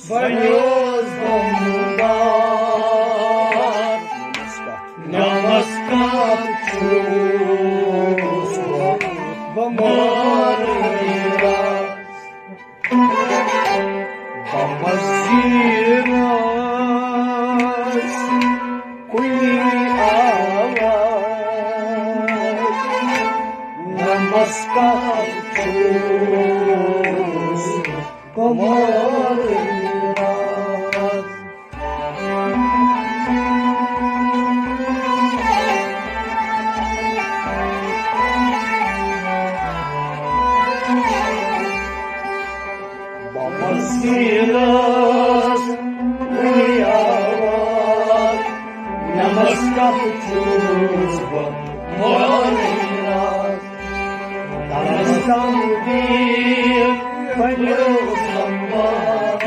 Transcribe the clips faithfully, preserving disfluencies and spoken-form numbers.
بنیوس بمبار، نمسکار چھُس بہٕ مٲرِتھ۔ بمبس زیٖرس کُنی آواز، نمسکار چھُس بہٕ مٲرِتھ۔ بمبس زیٖرس کُنی آواز، نمسکار چھُس بہٕ مٲرِتھ۔ تنستم دیر بنیوس بمبار۔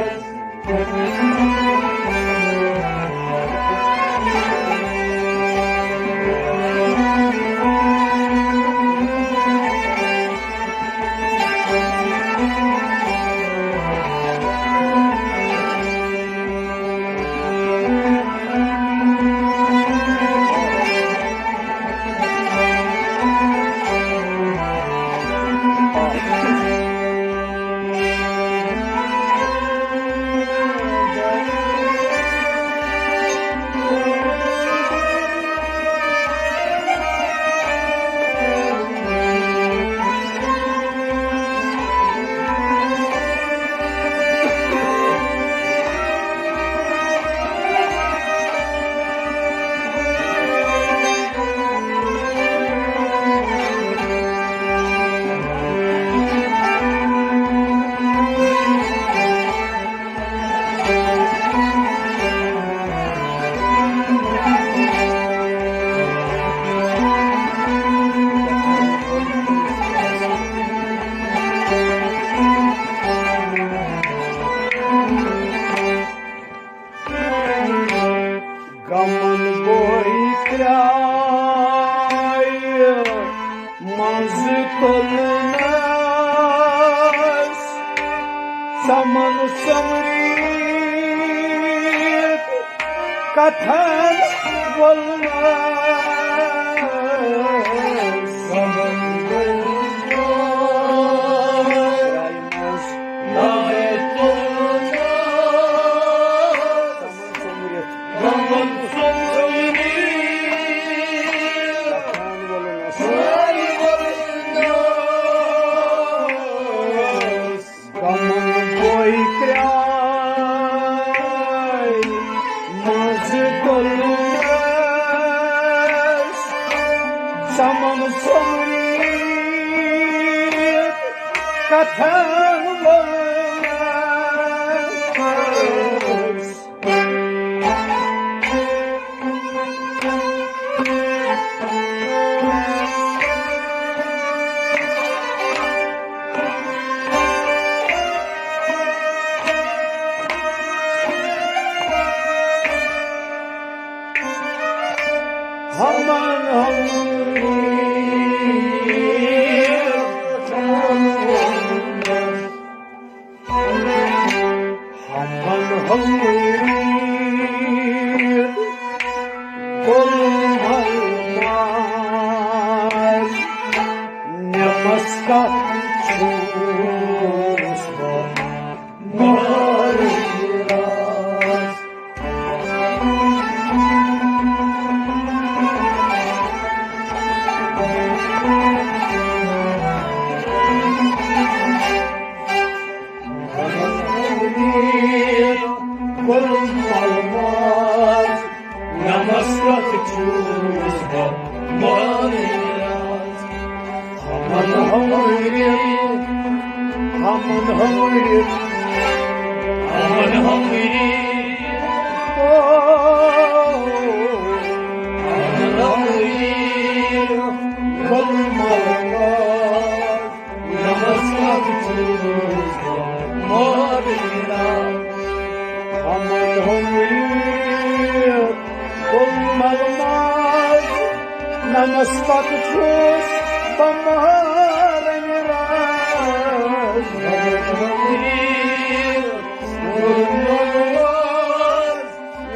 غمن بوے ترٛایہِ منٛزٕ تُلنس، سمن سوٚمرِتھ کتھن وولنس۔ سمن ترٛایہِ منٛزٕ تُلنس، سمن سوٚمرِتھ غمن سوٚمرِتھ کتھن وولنس۔ غمن بوے ترٛایہِ منٛزٕ تُلنس، سمن سوٚمرِتھ کتھن وولنس۔ ہمن ہمری ہمن ہمری کُل ململ نمسکار چھُس بہٕ مٲرِتھ۔ نمسکار چھُس بہٕ مٲرِتھ۔ ہمن ہمری، ہمن ہمری، ہمن ہمری، او، ہمن ہمری، کُل ململ نمسکار چھُس نمس پتہٕ چھُس بہٕ مارن راز۔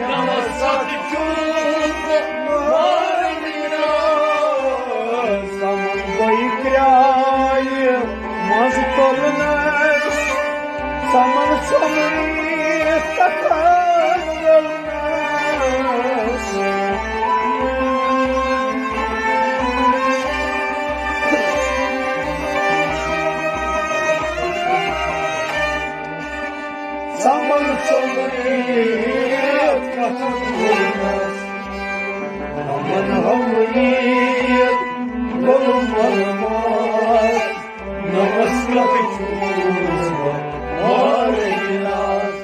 نمس پتہٕ چھُس بہٕ مارن راز۔ سمن بٲے کرٛایہِ منٛز تُلنس، سمن سمن کتھن ولنس۔ سمن سمن کتھن ولنس۔ امن حمید گوٚو ملماس۔ نمس پتہٕ چھُس بہٕ مارن راز۔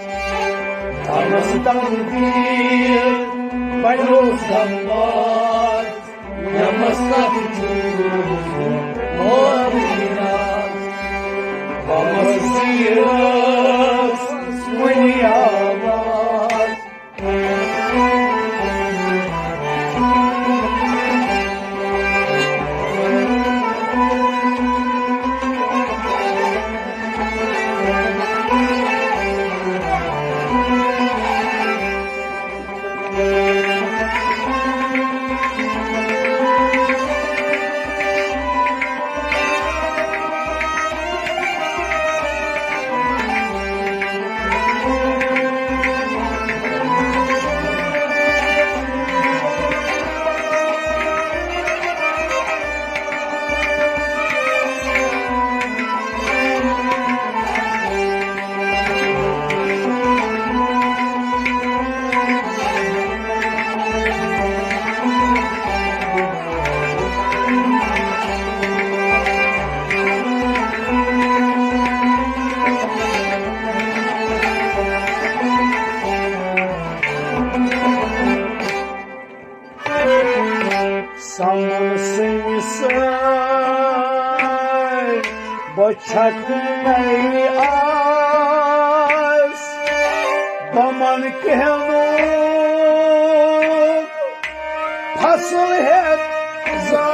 تمس تقدیر بنیوس غماز۔ نمس پتہٕ چھُس بہٕ مارن راز۔ غمس سیرس کُنہِ آواز۔ سمن سٕنٛدِ سۭتۍ بہٕ چھکنَے آس، بہٕ من کینٛہہ نہٕ فصل ہٮ۪تھ زاس۔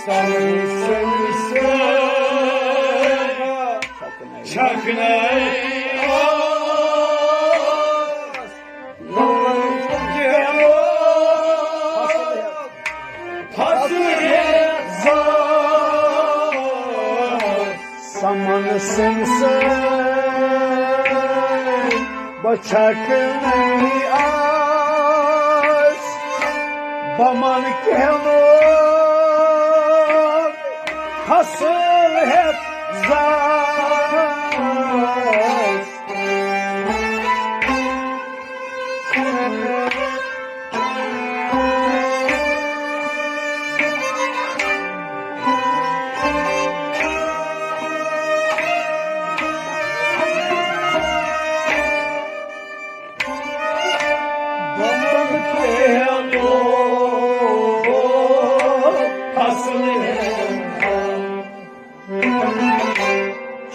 سمن سٕنٛدِ سۭتۍ چھکنَے آس۔ سمن سٕنٛدِ سۭتۍ بہٕ چھکنَے آس، بہٕ من کینٛہہ نہٕ فصل ہٮ۪تھ زاس۔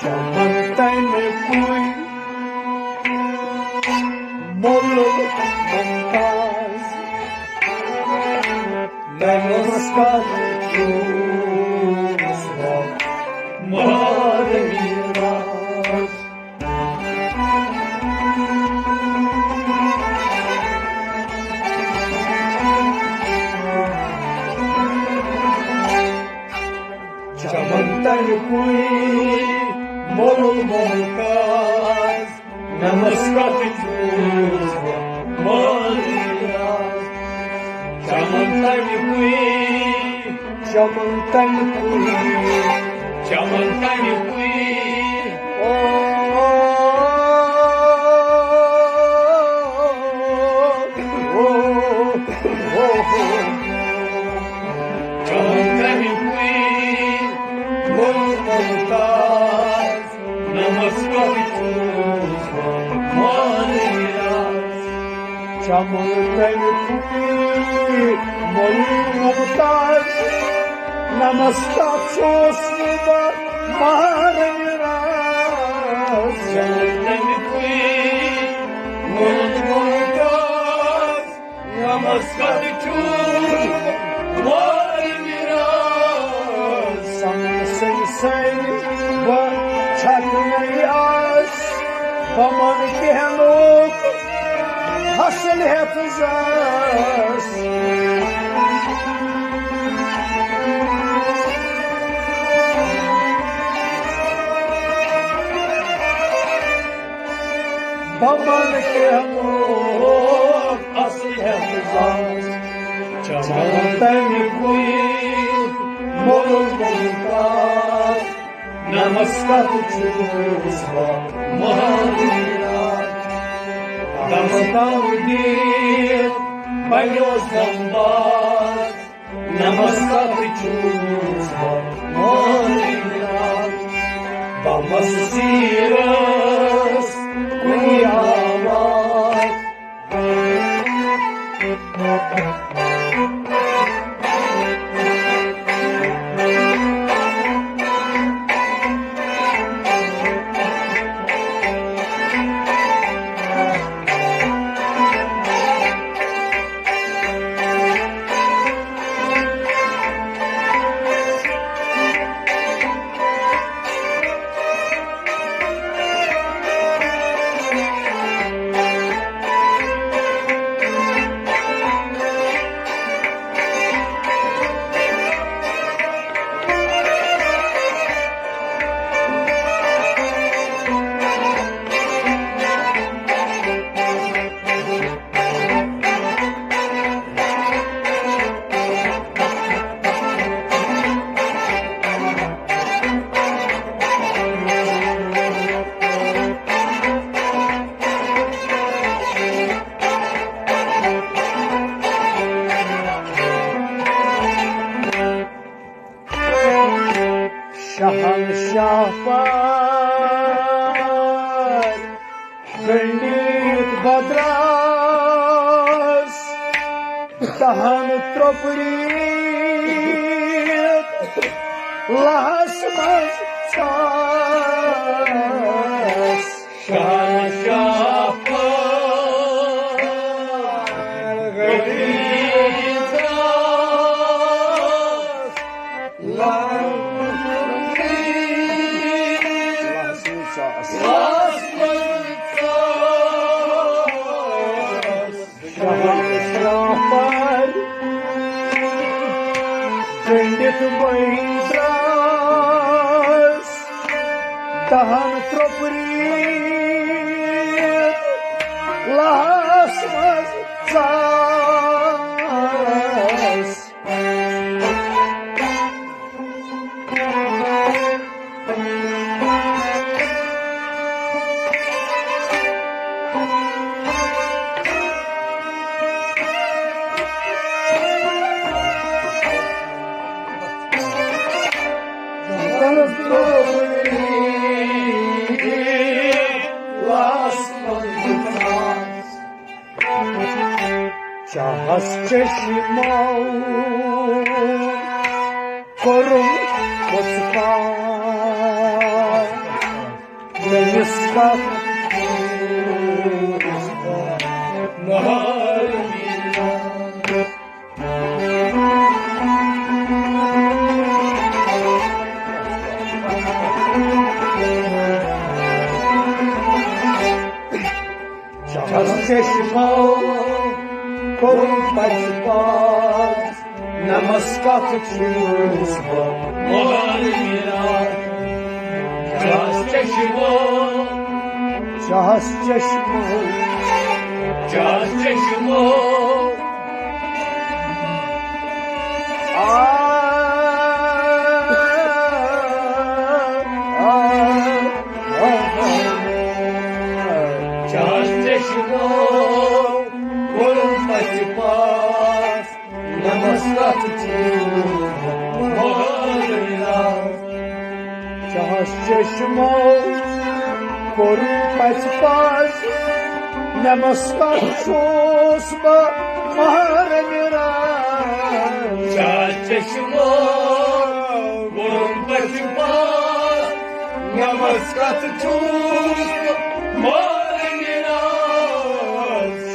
چمن تمہِ کُے مۄلُل ممتاز، نمس پتہٕ چھُس بہٕ مارن راز۔ چمن تمہِ کُے مۄلُل ممتاز، نمس پتہٕ چھُس بہٕ مارن راز۔ چمن تمہِ کُے، چمن تمہِ کُے، چمن تمہِ کُے۔ او، او، او، او۔ چمن تمہِ کُے مۄلُل ممتاز، نمس پتہٕ چھُس بہٕ مارن راز۔ چمن تمہِ کُے مۄلُل ممتاز، نمس پتہٕ چھُس بہٕ مارن راز۔ چمن تمہِ کُے مۄلُل ممتاز، مسکت چھُ وارٕ میٖراث۔ سمسٕے سٕے بہٕ چھکنَے آس، بہٕ من کینٛہہ لوٗکھ حسن ہٮ۪تھ زاس۔ بہٕ من کینٛہہ لوٗکھ حسن ہٮ۪تھ زاس۔ چمن تمہِ کُے مول ممتاز، نمسکت چھُس بہٕ مہاویرا۔ دم دم دِتھ بنیوس دمباز، نمسکت چھُس بہٕ مہاویرا۔ بمس سیرس کُنہِ آواز۔ شہنشاہ پار گٔنڈِتھ بدراس، تہن ترٛوپریت لہس منٛز ژاس۔ شہنشاہ پار گٔنڈِتھ بدراس، شہنشاہ پار گٔنڈِتھ بٔنۍ درٛاس، دہن ترٛوپریت لہس منٛز ژاس۔ چاہس چشمو کوٚرُم وۄژھ پاس، تٔمِس کتھ چشمو کوٚرُم پتہٕ پاس، نمسکت چھُس بہٕ مہاویرا۔ چہس چشمو، چہس چشمو، چہس چشمو۔ آ، آ، آ، آ۔ چہس چشمو کوٚرُم پتہٕ پاس، نمسکت چھُس بہٕ مہاویرا۔ چہس چشمو کوٚرُم پتہٕ پاس، نمسکت چھُس بہٕ مہاویرا۔ چہس چشمو کوٚرُم پتہٕ پاس، نمسکت چھُس بہٕ مہاویرا۔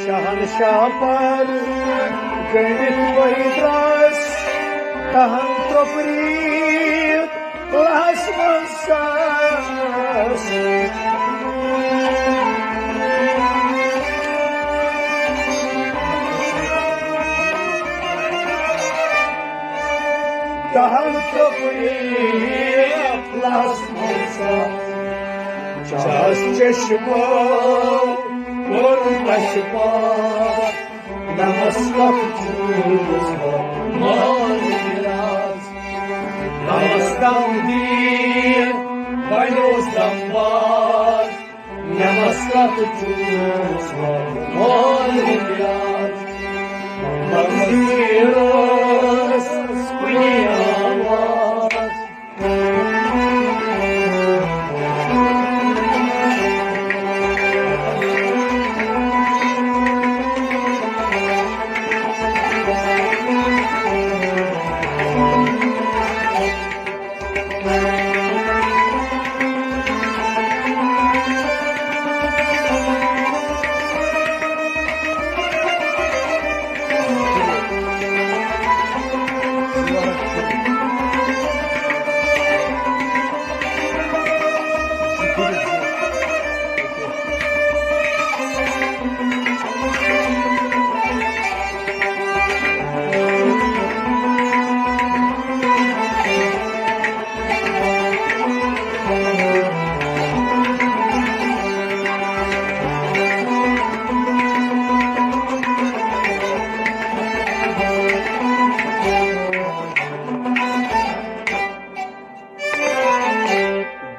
شہنشاہ پار کٔرِتھ وۄنۍ درٛاس تہن ترٛوپریٖت لہس منٛز ساس۔ تہن ترٛوپریٖت لہس منٛز ساس۔ چھس چشمو کوٚر پشپا۔ نمس کتھ چھُس بہٕ مٲنِتھ راز۔ نمس دم دیر، بنیوس دم باز۔ نمس کتھ چھُس بہٕ مٲنِتھ راز۔ مگر ٲس کُنہِ آواز۔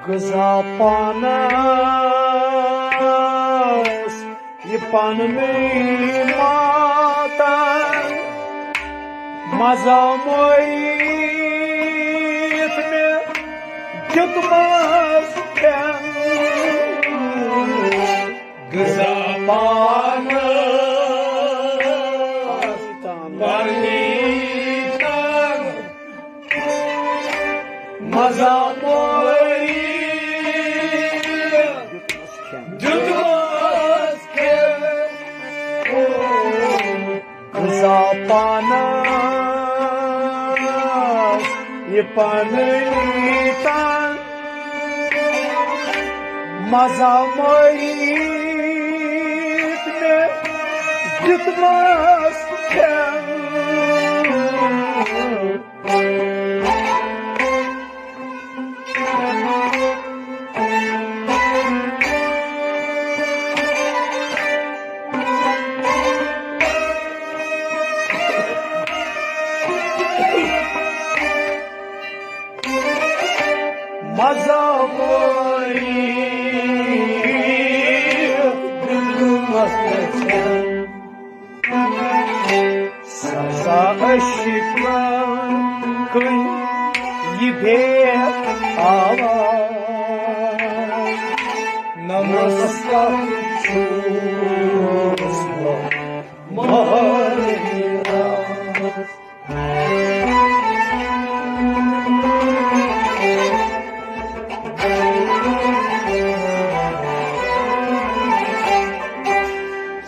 غذا پانس یہِ پننُے ماتم، مزٕ مٲرِتھ مےٚ دیُتمس کھٮ۪ن۔ غذا پانس پننُے ماتم، مزٕ مٲرِتھ دیُتمس کھٮ۪ن۔ غذا پانس یہِ پننُے ماتم، مزٕ مٲرِتھ مےٚ دیُتمس کھٮ۪ن۔ مزٕ مٲرِتھ دیُتمس کھٮ۪ن۔ سزا عشقن کٔنۍ یہِ بے آواز۔ نمس کتھ چھُس بہٕ مٲنِتھ راز۔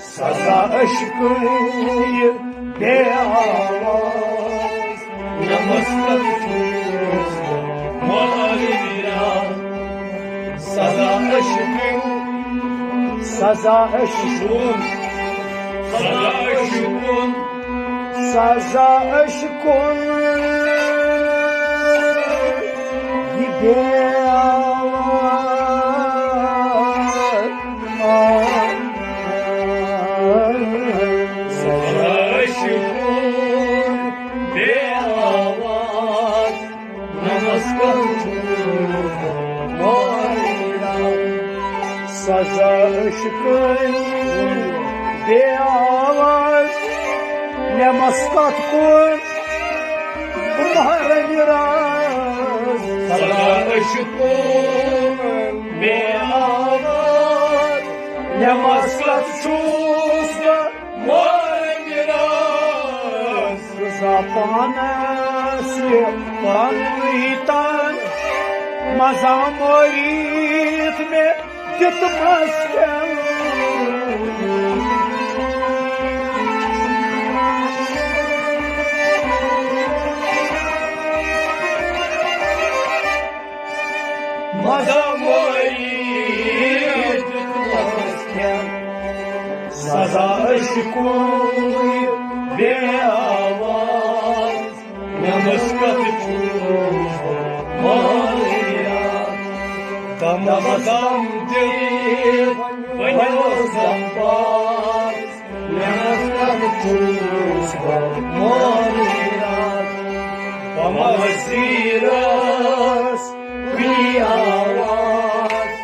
سزا عشقٕچ بے آواز، نمس کتھ چھُس مٲرِتھ راز۔ سزا عشقٕچ، سزا عشقٕچ، سزا عشقٕچ، سزا عشقٕچ یہِ بے آواز۔ سزا عشقٕچ بے آواز، نمس کتھ چھُس مٲرِتھ راز۔ سزا عشقٕچ بے آواز، نمس کتھ کُن مٲرِتھ راز۔ سزا عشقٕچ بے آواز، نمس کتھ چھُس مٲرِتھ راز۔ غذا پانس پننُے ماتم، مزٕ مٲرِتھ مےٚ دیُتمس کھٮ۪ن۔ سزا مٲری دیُتمَس کھٮ۪ن، سزا عشقُک بے آواز۔ مےٚ مٔژھ کتھ چھُس بہٕ مٲرِتھ۔ دمس دم دِتھ بنیوس دم باز۔ مےٚ مٔژھ کتھ چھُس بہٕ مٲرِتھ۔ بہٕ ما وزیرس کُنی آواز۔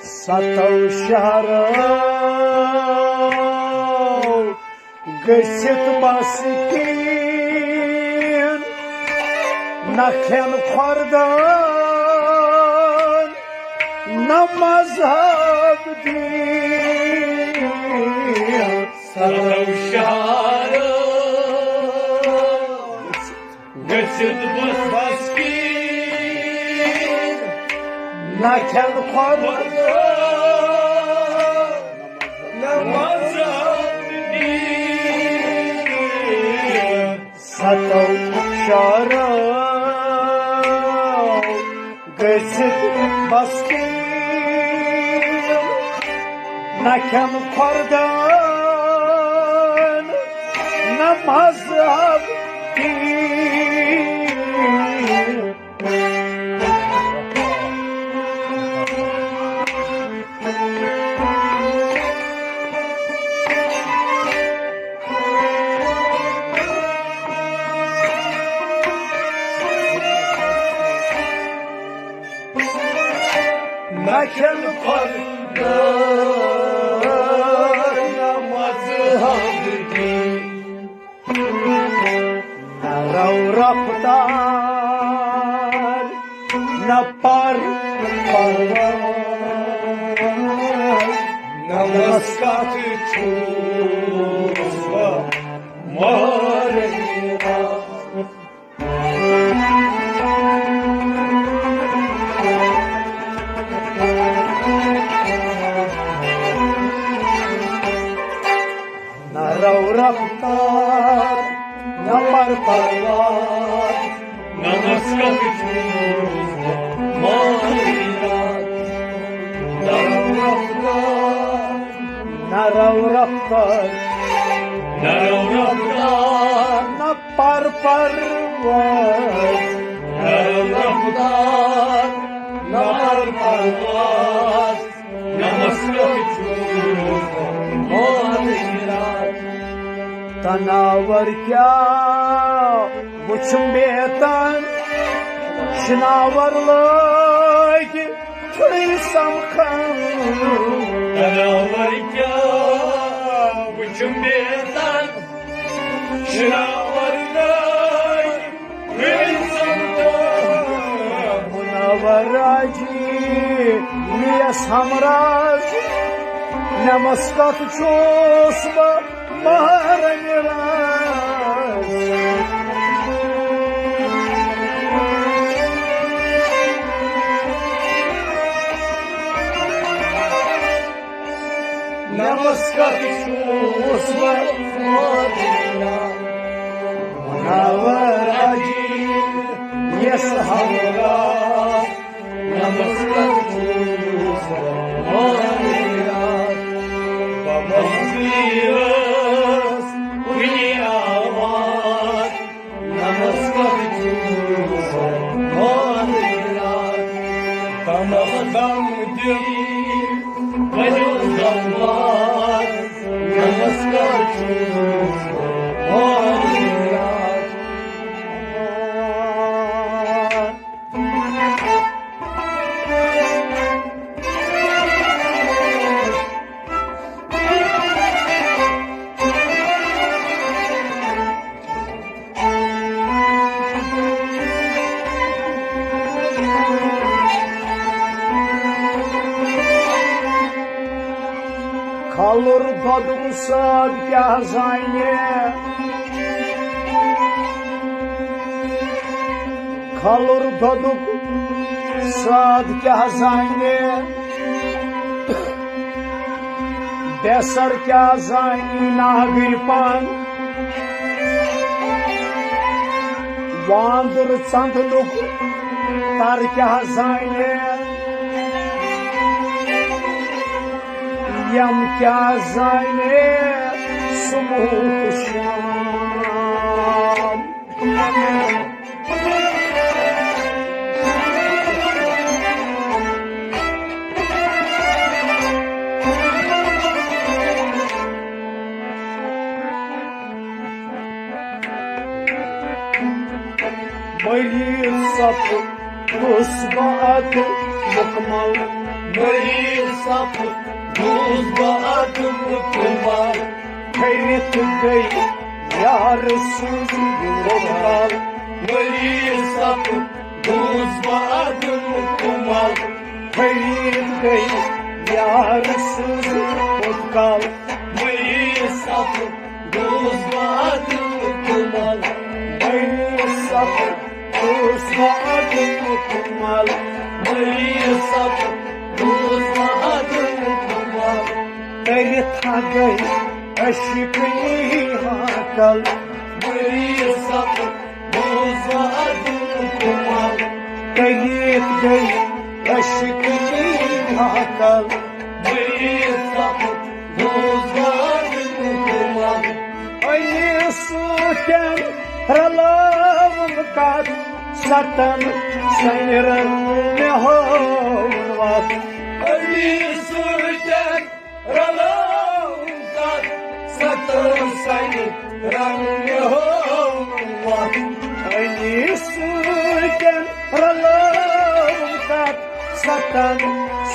ستو شہرو گٔژھِتھ بس کِن، نہ کھٮ۪ن خوردن، نہ مذہب دین۔ ستو شہرو گٔژھِتھ بس بس کِن، نہ کھٮ۪ن خوردن، نہ مذہب دین۔ ستو شہرو گٔژھِتھ بس کِن، نہ کھٮ۪ن خوردن، نہ مذہب دین۔ نہ کھٮ۪ن خوردن، نہ مذہب دین۔ نہ رو رفتار، نہ پر پرواز، نہ مسکت چھُس بہٕ مٲرِتھ۔ نہ رو رفتار، نہ پر پرواز، نہ مسکت چھُس مٲرِتھ۔ نہ رو رفتار، نہ رو رفتار، نہ رو رفتار، نہ پر پرواز، نہ رو رفتار، نہ پر پرواز، نہ مسکت چھُس مٲرِتھ۔ تناور کیٛاہ وُچھُم بیتن، شناور لٲگۍ تھٔوۍ سمکھن۔ تناور کیٛاہ وُچھُم بیتن، شناور لٲگۍ تھٔوۍ سمکھن۔ منور راجی، میس ہمراز، مےٚ مسکت چھُس بہٕ مہرنہِ راز۔ نہ مسکت چھُس بہٕ مہرنہِ راز۔ منور راجی، میس ہمراز، نہ مسکت چھُس بہٕ مہرنہِ راز۔ بہٕ مٔژھ ویٖرس کُنہِ آواز، نہ مسکت چھُس بہٕ مٲرِتھ۔ دم دِم، کٔرِو زبان، نمسکار چھُس بہٕ واریاہ۔ کھلُر دۄدُک ساد کیٛاہ زانہِ؟ کھلُر دۄدُک ساد کیٛاہ زانہِ؟ بیسر کیٛاہ زانہِ ناگٕرۍ پان؟ واندُر ژندنُک تر کیٛاہ زانہِ؟ یم کیٛاہ زانہِ سموٗتھ شام؟ مریض سپُد گوس بہٕ ادٕ مُکمل۔ مریض سپُد گوس بہٕ ادٕ مُکمل۔ پھٔرِتھ گٔے یار سٕنٛز پوٚتکال۔ مریض سپُد گوس بہٕ ادٕ مُکمل۔ پھٔرِتھ گٔے یار سٕنٛز پوٚتکال۔ مریض سپُد گوس بہٕ ادٕ مُکمل۔ مریض سپُد گوس بہٕ ادٕ مُکمل۔ مریض سپُد گوس بہٕ ادٕ مُکمل۔ کٔرِتھ ہا گٔے عشقٕے ہاکل۔ مریض سپُد گوس بہٕ ادٕ مُکمل۔ کٔرِتھ گٔے عشقٕے ہاکل۔ مریض سپُد گوس بہٕ ادٕ مُکمل۔ علی سۭتۍ رلٲوٕم کتھ، ستن سنیرن مےٚ ہٲوٕن وتھ۔ علی سۭتۍ رلٲوٕم کتھ، ستن سنیرن مےٚ ہٲوٕن وتھ۔ علی سۭتۍ رلٲوٕم کتھ، ستن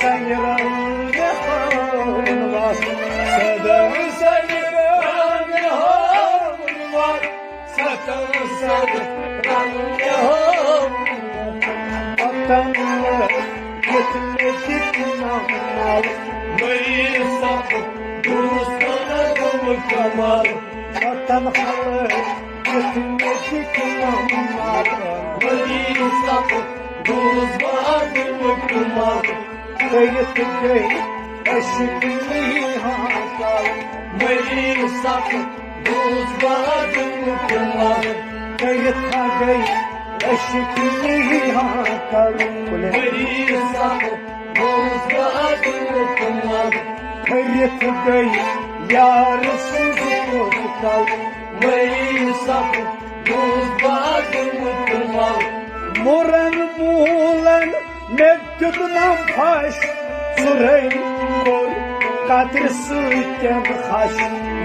سنیرن مےٚ ہٲوٕن وتھ۔ ستن سنیرن مےٚ ہٲوٕن وتھ۔ ستن سنیرن مےٚ ہٲوٕن وتھ۔ پتن کِتھ مےٚ دِتۍ نمل۔ مریض سپُد گوس بہٕ ادٕ مُکمل۔ پتن ہلہٕ کِتھ مےٚ دِتۍ نمل۔ مریض سپُد گوس بہٕ ادٕ مُکمل۔ کٔرِتھ گٔے عشقٕے ہاکل۔ مریض سپُد گوس بہٕ ادٕ مُکمل۔ کٔرِتھ ہا گٔے عشقٕے ہاکل۔ مریض سپُد گوس بہٕ ادٕ مُکمل۔ کٔرِتھ گٔے یار سٕنٛز پوٚتکل۔ مریض سپُد گوس بہٕ ادٕ مُکمل۔ مُرن موٗلن مےٚ دیُت نم پھش، سُرے کوٚر کترِ سۭتۍ خش۔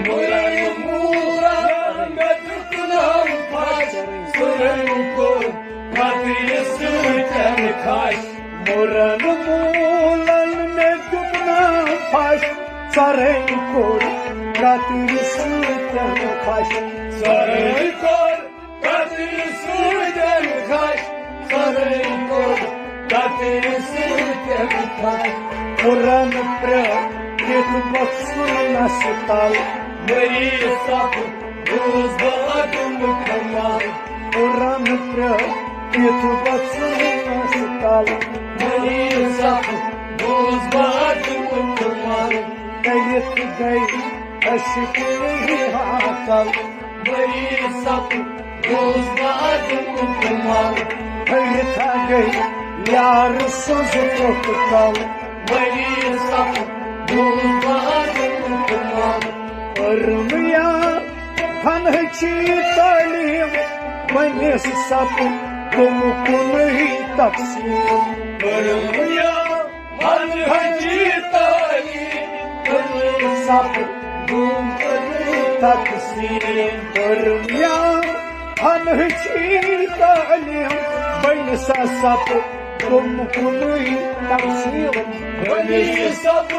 مُرن موٗلن مےٚ دیُت نم پھش، سُرے کوٚر کترِ سۭتۍ خش۔ مُرن موٗلن مےٚ دیُت نم پھش، سُرے کوٚر کترِ سۭتۍ خش۔ سُرے کوٚر کترِ سۭتۍ خش، سُرے کوٚر کترِ سۭتۍ خش۔ مُرن پرٛٲرِتھ بۄژُن نس تل۔ مریض سپُد گوس بہٕ ادٕ مُکمل۔ مُرن پرٛٲرِتھ بۄژُن نس تل۔ مریض سپُد گوس بہٕ ادٕ مُکمل۔ کٔرِتھ گٔے عشقٕے ہاکل۔ مریض سپُد گوس بہٕ ادٕ مُکمل۔ پھٔرِتھ ہا گٔے یار سٕنٛز پوٚتکل۔ مریض سپُد گوس بہٕ ادٕ مُکمل۔ پٔرمٕیا فنہٕ چی تعلیٖم، وۄنۍ سپُد تِم کُنُے تقسیٖم۔ پٔرمٕیا ہن ہچی تعلیم، کٔرٕم صف، دوٚم کٔرٕم تقسیٖم۔ کٔرٕم یا ہن ہچی تعلیم، بٔنۍ سا صف، دوٚم کُنُے تقسیٖم۔ بٔنۍ صف،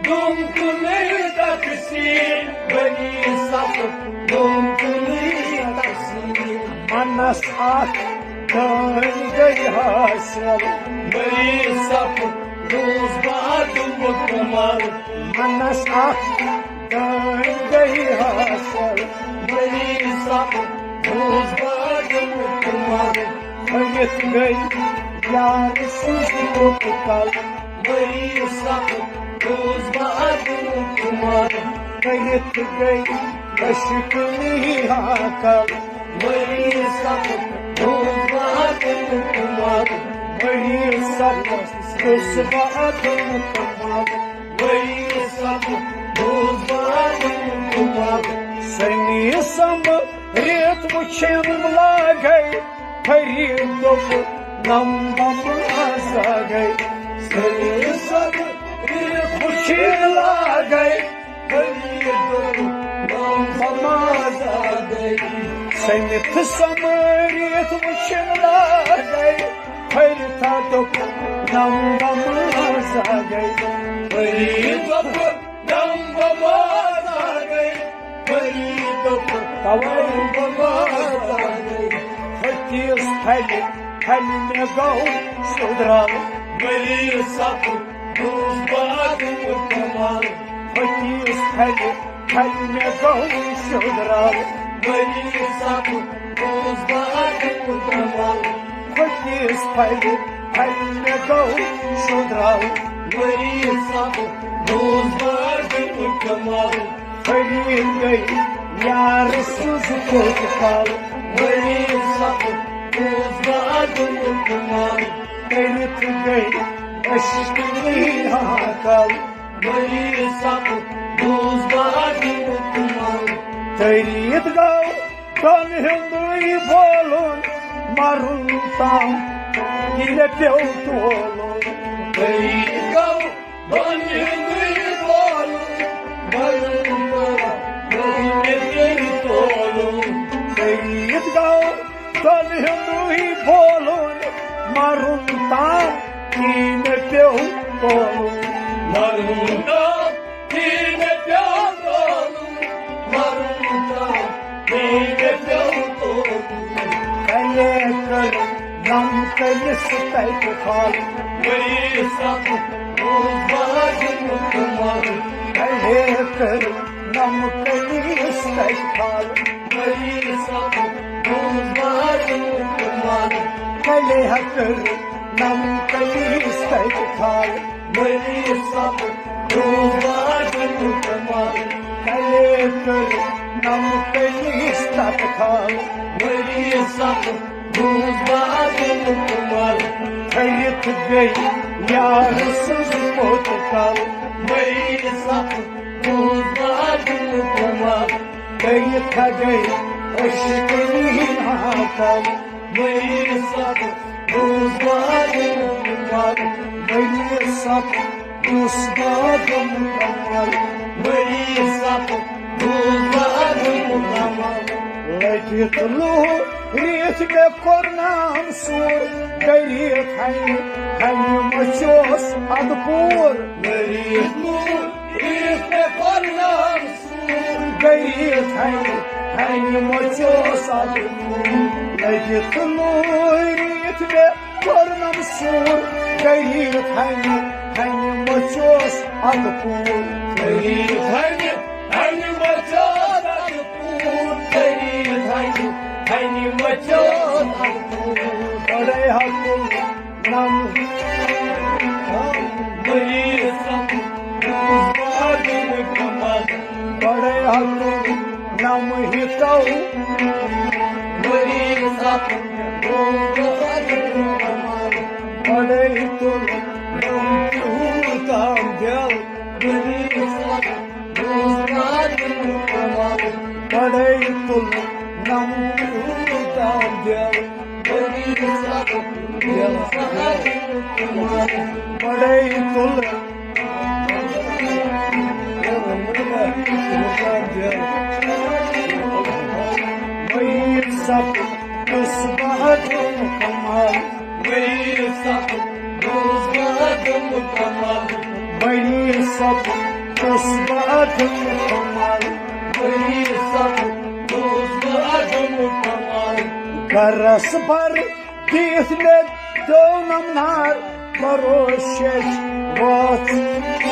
دوٚم کُنُے تقسیٖم، بٔنۍ صف، دوٚم کُنُے تقسیٖم۔ منس اکھ دٲنۍ گٔے حٲصِل، بٔنۍ صف، روٗز بعد مُکمل۔ منس اکھ دٲنۍ گٔے حٲصِل، بٔنۍ صف، روٗز بعد مُکمل۔ کھٔلِتھ گٔے یار سٕنٛز لُکھ کل، بٔنۍ صف، روٗز بعد مُکمل۔ کھٔلِتھ گٔے عشق میٖرا کل، بٔنۍ صف، روٗز بعد مُکمل۔ بٔنۍ صف، روٗز بعد مُکمل۔ بٔنۍ صف، روٗز بعد مُکمل۔ سنی سم ریت وٕچھِن لاگے، فرید دوٚپ نم بمازا گے۔ سنی سم ریت وٕچھِن لاگے، فرید دوٚپ نم بمازا گے۔ سٔمِتھ سمٲرِتھ وٕچھِن لاگے، فرید دوٚپ نم بمازا گے۔ فرید دوٚپ نم بمازا گے۔ فرید دوٚپ توے نم بمازا گے۔ فتیس پھلہِ پھلہِ مےٚ گوٚو سُدرل۔ بٔنۍ صف، روٗز بعد مُکمل۔ فتیس پھلہِ پھلہِ مےٚ گوٚو سُدرل۔ بٔنۍ صف، روٗز بعد مُکمل۔ فتیس پھلہِ پھلہِ مےٚ گوٚو سُدرل۔ بٔنۍ صف، روٗز بعد مُکمل۔ فرید گٔے یار سٕنٛز کوٚت کل۔ بٔنۍ صف، روٗز بعد مُکمل۔ کٔرِتھ گٔے عشق میٖرا کل۔ بٔنۍ صف، روٗز بعد مُکمل۔ تٔرِتھ گوٚو دۄن ہُنٛدُے بولُن، مرُن تام ییٚلہِ پیوٚو تولُن۔ تٔرِتھ گوٚو دۄن ہُنٛدُے بولُن، مرُن تام ییٚلہِ پیوٚو تولُن۔ تٔرِتھ گوٚو دۄن ہُنٛدُے بولُن، مرُن تام ییٚلہِ پیوٚو تولُن۔ مرُن تام ییٚلہِ پیوٚو تولُن، مرُن تام ییٚلہِ پیوٚو تولُن۔ کلے کٔر نم کٔلِس تتہِ کھال۔ بٔنۍ صف، روٗز بعد مُکمل۔ کلے کٔر نم کٔلِس تتہِ کھال۔ بٔنۍ صف، روٗز بعد مُکمل۔ کلے کٔر نم کٔلِس تتہِ کھال۔ بٔنۍ صف، روٗز بعد مُکمل۔ کلے کٔر نم کٔلِس تتہِ کھال۔ بٔنۍ صف، روٗز بعد مُکمل۔ کھٔلِتھ گٔے یار سٕنٛز کوٚت کل۔ بٔنۍ صف، روٗز بعد مُکمل۔ کھٔلِتھ گٔے عشق میٖرا کل۔ بٔنۍ صف، روٗز بعد مُکمل۔ بٔنۍ صف، روٗز بعد مُکمل۔ بٔنۍ صف، روٗز بعد مُکمل۔ لٔگِتھ لوٗر ریٖتھ مےٚ کوٚر نام سوٗر، کٔرِتھ ہنہِ ہنہِ مٔژھیوس ادٕ پوٗر۔ لٔگِتھ لوٗر ریٖتھ مےٚ کوٚر نام سوٗر، کٔرِتھ ہنہِ ہنہِ مٔژھیوس ادٕ پوٗر۔ لٔگِتھ لوٗر ریٖتھ مےٚ کوٚرنم سوٗر، کٔرِتھ ہنہِ ہنہِ مٔژھیوس ادٕ پوٗر۔ کٔرِتھ ہنہِ ہنہِ مٔژھیوس ادٕ پوٗر۔ کٔرِتھ ہنہِ ہنہِ مٔژھیوس ادٕ پوٗر۔ گۄڈے ہا تُل نم مٔریٖض سمجھ، بوٗز بادُن کمل۔ گۄڈے ہا تُل نم ہِتو۔ مٔریٖض سمجھ، بوٗز بادُن کمل۔ گۄڈے تُل نم تیوٗت تام دِل۔ مٔریٖض سمجھ، بوٗز بادُن کمل۔ گۄڈے تُل نم تیوٗت تام دِل۔ مٔریٖض سمجھ، بوٗز بادُن بڑے تُل۔ وہی سب کُس بہت کمال۔ وہی سب کُس بہت کمال۔ وہی سب کُس بہت کمال۔ وہی سب کُس بہت کمال۔ گرس بر دِتھ مےٚ پیوٚو نمنار، بروشش وٲژ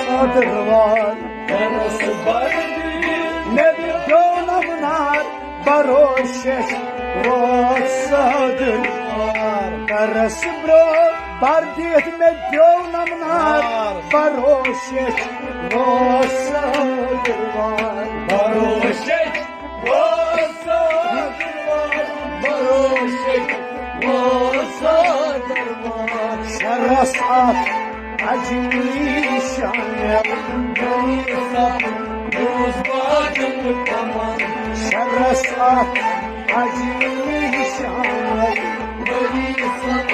أدٕروار۔ گرس بر دِتھ مےٚ پیوٚو نمنار، بروشش وٲژ أدٕروار۔ گرس برو بر دِتھ مےٚ پیوٚو نمنار، بروشش وٲژ أدٕروار۔ بروشش وسادروار، بروشک وسادروار۔ شرس اتھ عجیب شان۔ بروشک روز بادم کمان۔ شرس اتھ عجیب شان۔ بروشک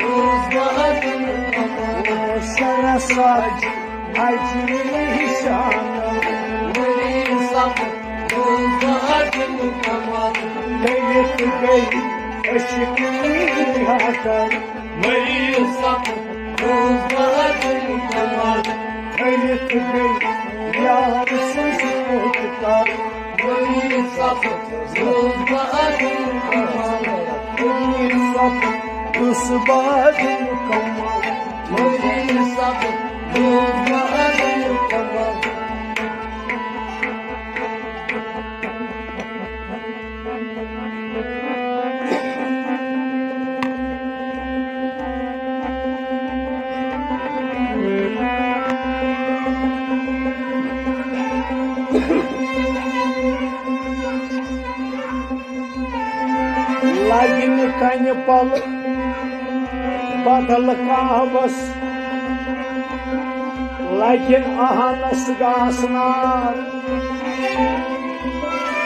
روز بادم کمان۔ شرس اتھ عجیب شان۔ بروشک روز بادم کمان۔ گٔیِتھ گٔے عشق میٖٹھا کر۔ مٔرِو سَتھ روز بعد کمال۔ کھٔلِتھ گٔے یار سٕنٛز موت کر۔ مٔرِو سَتھ روز بعد کمال۔ مٔرِو سَتھ روز بعد کمال۔ مٔرِو سَتھ روز بعد کمال۔ لگہِ نہٕ کنہِ پلہٕ بدل کانٛہہ وس، لگہِ نہٕ اہنس گاسہٕ نار۔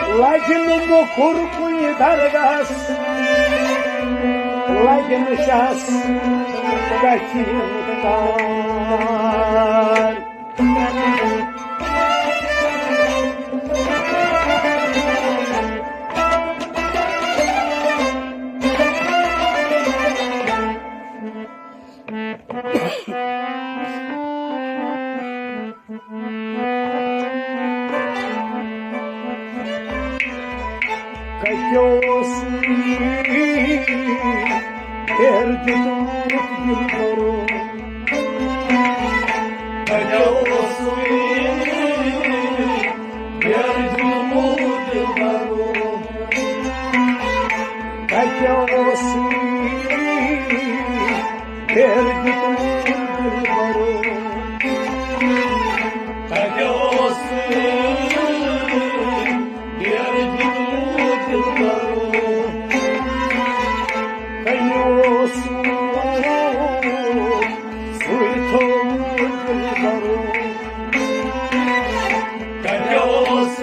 لگہِ نہٕ موٚکُر کُنہِ درگاہس، لگہِ نہٕ شاہس کتھِ ہُنٛد تار۔ کتہِ اوس ہیر دیُتمُت دِلبرو؟ کتہِ اوس ہیر دیُتمُت دِلبرو؟ کتہِ اوس ہیر دیُتمُت دِلبرو؟ کتہِ اوس ہیر دیُتمُت دِلبرو؟ کتہِ اوس سُے تھوٚومُت دِلبرو؟ کتہِ اوس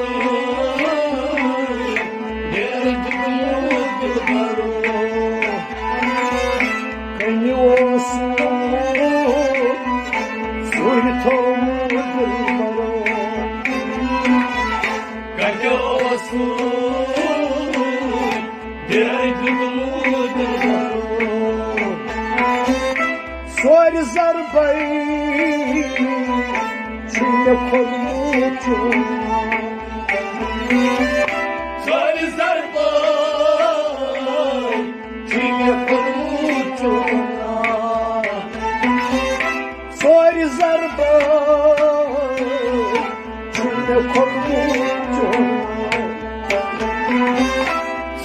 ہیر دیُتمُت دِلبرو؟ کٔمۍ اوس سُے تھوٚومُت دِلبرو؟ کتہِ اوس ہیر دیُتمُت دِلبرو؟ ژورِ ضربے چھُ مےٚ کھوٚتمُت چون ناو۔ ژورِ ضربے چھُ مےٚ کھوٚتمُت چون ناو۔ ژورِ ضربے چھُ مےٚ کھوٚتمُت چون ناو۔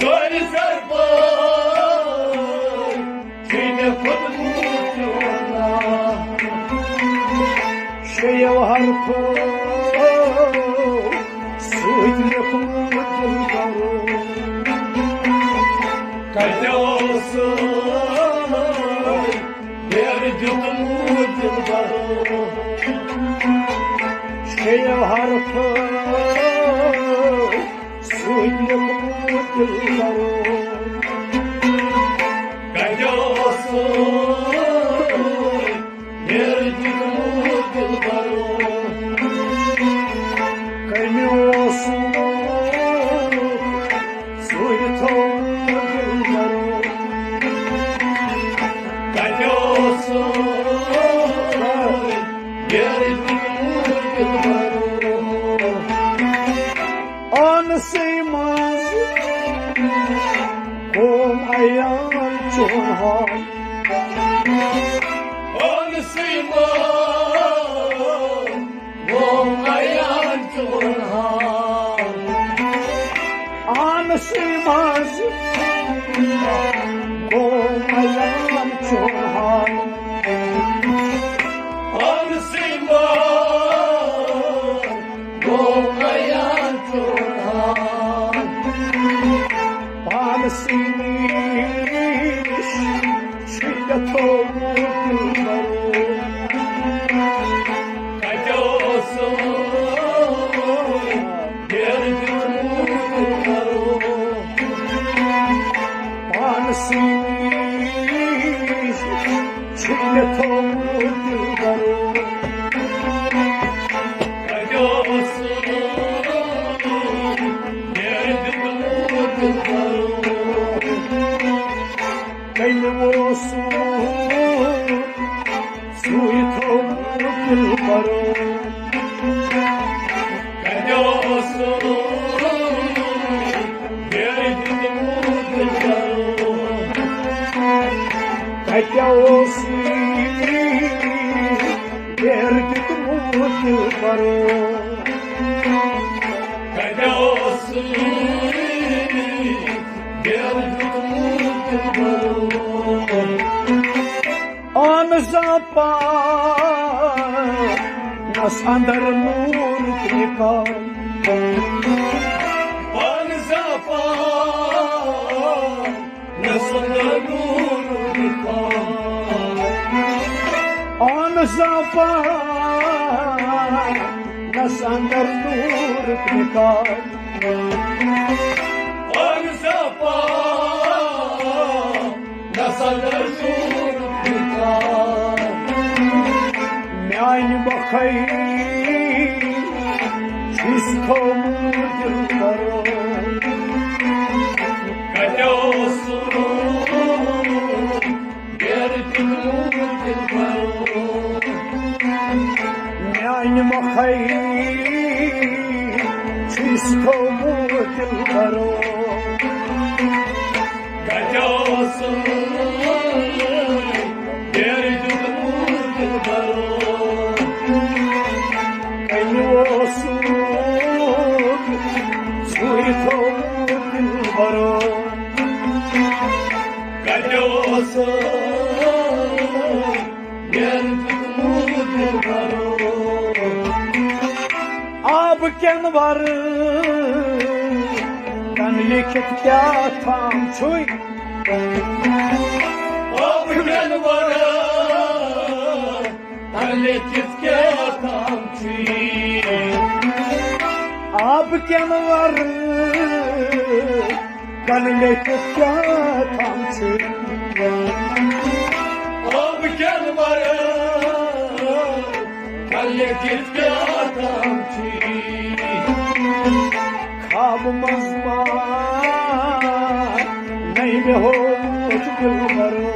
ژورِ ضربے چھُ مےٚ کھوٚتمُت چون ناو۔ شیٚیو حرفو سۭتۍ لیوٗکھمُت دِلبرو۔ کتہِ اوس ہیر دیُتمُت دِلبرو؟ شیٚیو حرفو سۭتۍ لیوٗکھمُت دِلبرو۔ کتہِ اوس آنسٕے منٛز گوٚو عیان چون حال۔ آنسٕے منٛز گوٚو عیان چون حال۔ آنسٕے منٛز گوٚو عیان چون حال۔ آنسٕے منٛز گوٚو عیان چون حال۔ پانسٕے نِش چھُ مےٚ تھوٚومُت دِلبرو۔ کتہِ اوسُم ڈیرٕ دیُتمُت دِلبرو؟ پانسٕے نِش چھُ مےٚ تھوٚومُت دِلبرو۔ کتہِ اوسُم ڈیرٕ دیُتمُت دِلبرو؟ کٔمۍ اوسُم سُے تھوٚومُت دِلبرو؟ کتہِ اوسُم ڈیرٕ دیُتمُت دِلبرو؟ کتہِ اوسُم ڈیرٕ دیُتمُت دِلبرو؟ کتہِ اوسُم ڈیرٕ دیُتمُت دِلبرو؟ آن زاپانس اندر نور نکال۔ آن زاپانس اندر نور نکال۔ آن زاپانس اندر نور نکال۔ آن زاپان نسا گژھُن بِکار۔ میانہِ مۄکھے چھُس تھوٚومُت دِلبرو۔ کتہِ اوسُم ڈیرٕ دیُتمُت دِلبرو؟ میانہِ مۄکھے چھُس تھوٚومُت دِلبرو۔ کتہِ اوسُم ڈیرٕ دیُتمُت دِلبرو؟ کتہِ اوسُم سُے تھوٚومُت دِلبرو؟ کتہِ اوسُم ڈیرٕ دیُتمُت دِلبرو؟ آبہٕ کٮ۪ن ورقن لیکھِتھ کیٛاہ تام چھُے؟ آبہٕ کٮ۪ن ورقن لیکھِتھ کیٛاہ تام چھُے؟ آبہٕ کٮ۪ن ورقن کن لیکھِتھ کیٛاہ تام چھُے؟ آبہٕ کٮ۪ن ورقن لیکھِتھ کیٛاہ تام چھُے؟ خوابہٕ منٛز پانے مےٚ ہووُتھ دِلبرو۔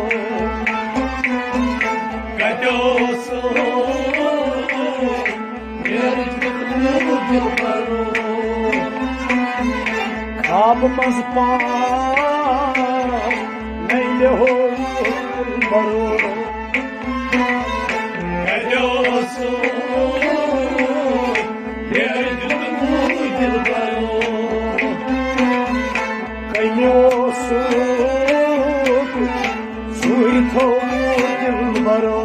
کتہِ اوسُم ڈیرٕ دیُتمُت دِلبرو؟ خوابہٕ منٛز پانے مےٚ ہووُتھ دِلبرو۔ کتہِ اوسُم ڈیرٕ دیُتمُت دِلبرو؟ کٔمۍ اوسُکھ سُے تھوٚومُت دِلبرو؟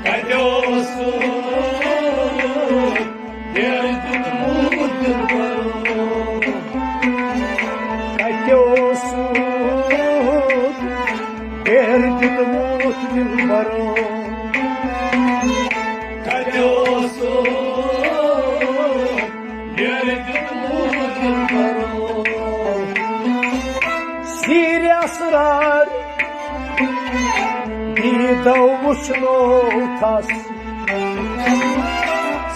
کتہِ اوسُم ڈیرٕ دیُتمُت دِلبرو؟ کتہِ اوسُکھ ڈیرٕ دیُتمُت دِلبرو؟ کتہِ اوسُکھ ڈیرٕ دیُتمُت دِلبرو؟ سیٖرۍ اسرار دیٖدو وٕچھنو تھس۔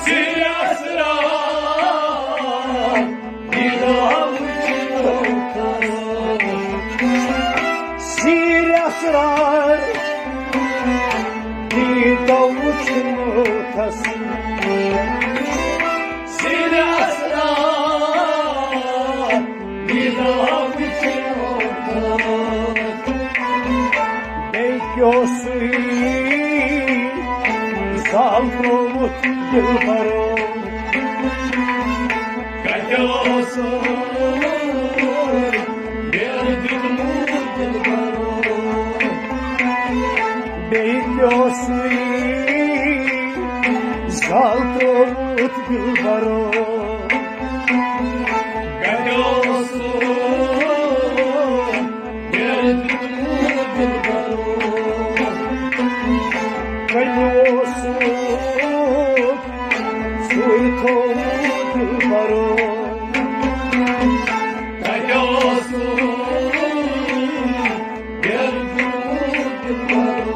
سیٖرۍ اسرار دیٖدو وٕچھنو تھس۔ سیٖرۍ اسرار سیٖنہٕ اسرار، دیٖدار وٕچھِتھ۔ بیٚیہِ کیٛاہ اوسُے زال ترٛوومُت دِلبرو؟ کتہِ اوسُے بیرٕ دیُتمُت دِلبرو؟ بیٚیہِ کیٛاہ اوسُے زال ترٛوومُت دِلبرو؟ کتہِ اوسُے بیرٕ دیُتمُت دِلبرو؟ کتہِ اوسُے سُے تھوٚومُت دِلبرو؟ کتہِ اوسُے بیرٕ دیُتمُت دِلبرو؟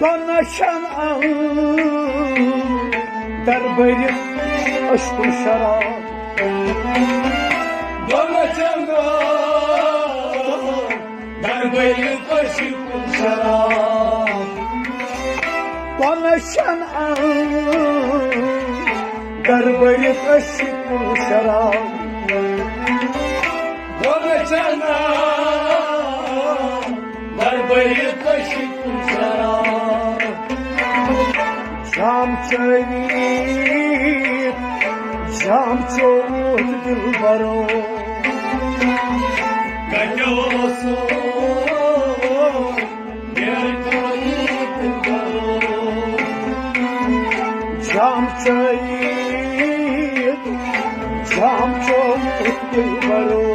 دۄن أچھن اندر بٔرِتھ عشقُک شراب۔ دۄن أچھن اندر بٔرِتھ عشقُک شراب۔ دۄن أچھن اندر بٔرِتھ عشقُک شراب۔ دۄن أچھن اندر بٔرِتھ عشقُک شراب۔ جام چٲوِتھ، جام چووُتھ دِلبرو۔ کتہِ اوسُے بیرٕ دیُتمُت دِلبرو؟ جام چٲوِتھ، جام چووُتھ دِلبرو۔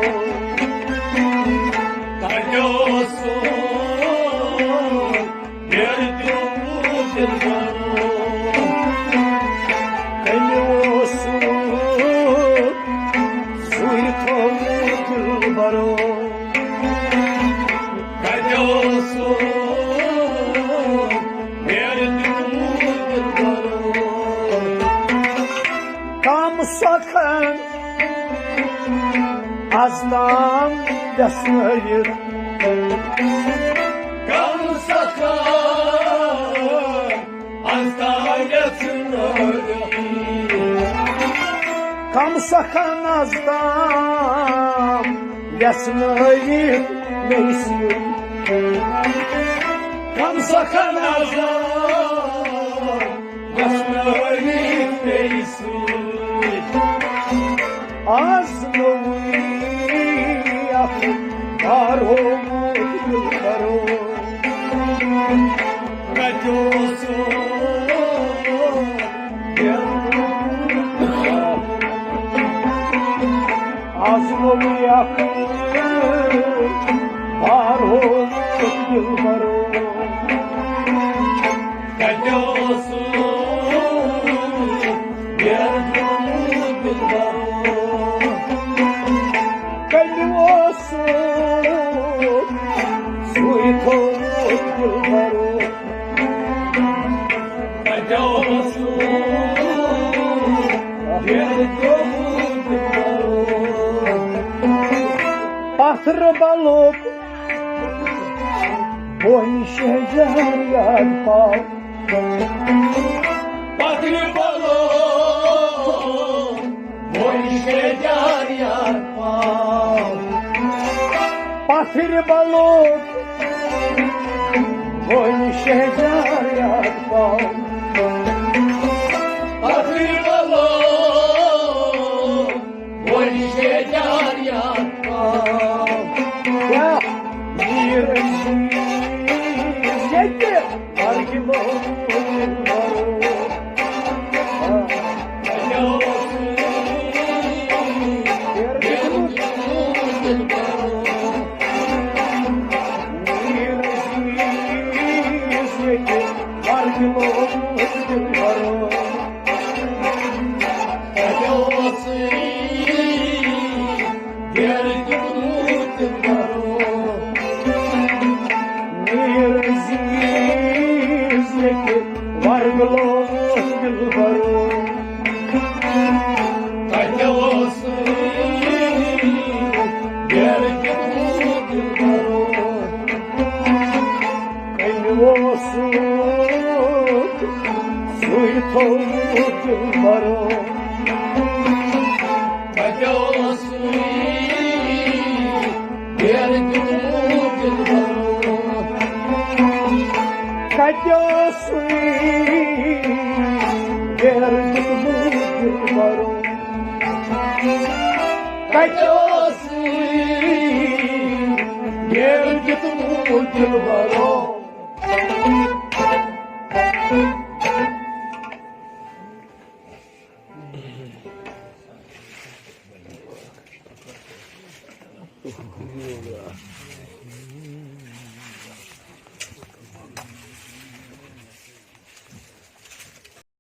کتہِ اوسُے بیرٕ دیُتمُت دِلبرو؟ کتہِ اوسُے سُے تھوٚومُت دِلبرو؟ کتہِ اوسُے بیرٕ دیُتمُت دِلبرو؟ کم سخن از تام ویسنٲوِتھ۔ کم سخن از تام ویسنٲوِتھ۔ کم سخن از تام ویسنٲوِتھ مےٚ سۭتۍ۔ کم سخن از تام ویسنٲوِتھ مےٚ سۭتۍ۔ از نوٚوُے اکھ بار ہووُت دِلبرو۔ کتہِ اوسُے؟ از نوٚوُے اکھ بار ہووُت دِلبرو۔ کتہِ اوسُے بیرٕ دیُتمُت دِلبرو؟ کتہِ اوسُے سُے تھوٚومُت دِلبرو؟ کتہِ اوسُے بیرٕ دیُتمُت دِلبرو؟ پتھرٕ بلُک بۄن شہجار یاد پاو۔ پتھرِ بلُک بۄن شہجار یاد پاو۔ پتھرِ بلُک بۄن شہجار یاد پاو۔ پتھرِ بلُک بۄن شہجار یاد پاو۔ کیٛاہ؟ میٖر عزیز ییٚتہِ۔ دِلبرو، کتہِ اوسُے یار دیُتمُت دِلبرو؟ کتہِ اوسُے یار دیُتمُت دِلبرو؟ کتہِ اوسُے یار دیُتمُت دِلبرو؟